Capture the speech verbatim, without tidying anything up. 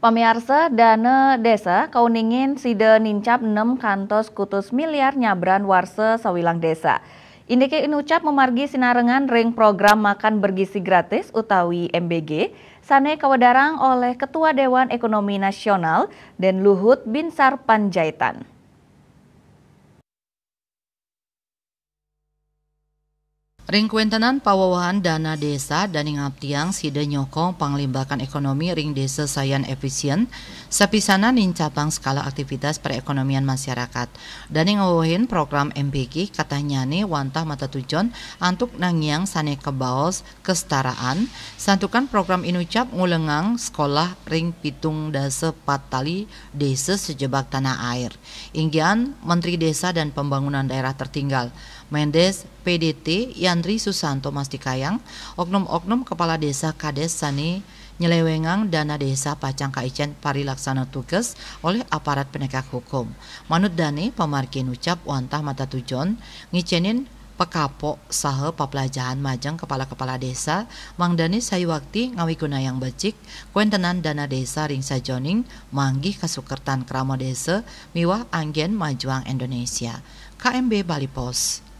Pamiarsa, dana desa kauningin sida nincap enam kantos kutus miliar nyabran warsa sawilang desa. Indike inucap mamargi sinarengan ring program makan bergizi gratis utawi M B G sane kawedarang oleh Ketua Dewan Ekonomi Nasional, Den Luhut Binsar Panjaitan. Ring kawentenan pawewehan dana desa, dane ngaptiang sida nyokong panglimbakan ekonomi ring desa sayan efisien, sapisanan nincapang skala aktivitas perekonomian masyarakat. Dane ngawewehin program M B G katahnyane wantah matatujon antuk nangiang sane kabaos kestaraan, santukan program inucap ngulengang sekolah ring pitung dasa pat tali desa sajebag tanah air. Inggian Menteri Desa dan Pembangunan Daerah Tertinggal, Mendes P D T, Yandri Susanto mastikayang, oknum-oknum kepala desa kades sane nyelewengang dana desa pacang kaicen parilaksana tugas oleh aparat penegak hukum. Manut dane, pamargi inucap wantah matatujon ngicenin pakapok saha paplajahan majeng kepala-kepala desa, mangdane sayuwakti ngawigunayang becik kawentenan dana desa ring sajoning manggih kasukertan krama desa miwah anggen majuang Indonesia. K M B Bali Post.